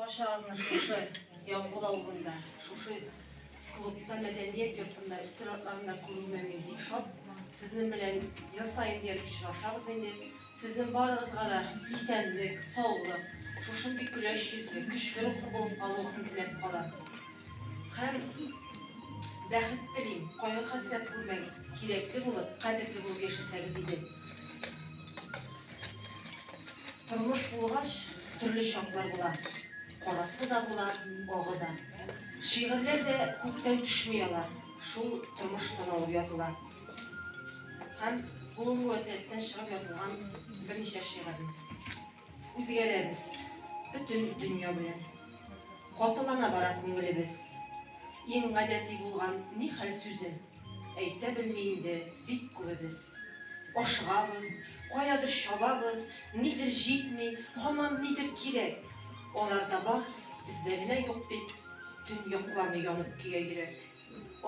Барчагызны шушы Яңгул авылында, шушы клубта, мәдәният йортында, өстәл артларында күрүемә мин бик шат. Сезнең белән ел саен диярлек очрашабыз инде. Сезнең барыгызга да исәнлек, саулык, шушындый көләч йөзле, көчле рухлы булып калуыгызны теләп калам. Һәм бәхет телим, кайгы-хәсрәт күрмәгез, кирәкле булып, кадерле булып яшәсәгез иде. Тормыш булгач, төрле чаклар була. Карасы да була, агы да. Шигырьләр дә күктән төшми алар, шул тормыштан алып языла. Һәм бүгенге вазгыятьтән чыгып язылган берничә шигырь. Үзгәрәбез, бөтен дөнья белән. Катылана бара күңелебез. Иң гадәти булган нихәл сүзен әйтә белми инде бик күбебез. Ашыгабыз, каядыр чабабыз, нидер җитми, һаман нидер кирәк. Аларда бар, бездә генә юк дип, төн йокламый янып көя йөрәк.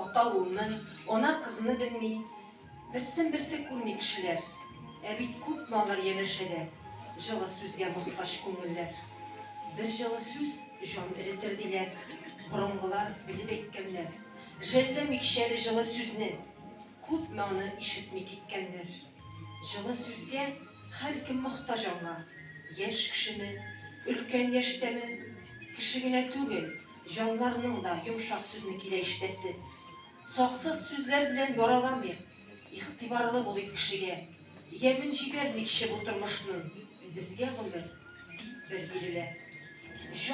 Ата улны, ана кызны белми, берсен-берсе күрми кешеләр. Ә бит күпме алар янәшәдә, җылы сүзгә мохтаҗ күңелләр. Бер җылы сүз җан эретер, диләр, борынгылар белеп әйткәннәр. Жәлләмикче әле җылы сүзне, күпме аны ишетми киткәннәр. Җылы сүзгә һәркем мохтаҗ аңа, яшь кешеме, өлкән яшьтәме, кеше генә түгел, җанварның да йомшак сүзне килә ишетәсе. Саксыз сүзләр белән яраламыйк, игътибарлы булыйк кешегә. Ямен җибәрмикче бу тормышның, безгә гомер бик бер бирелә.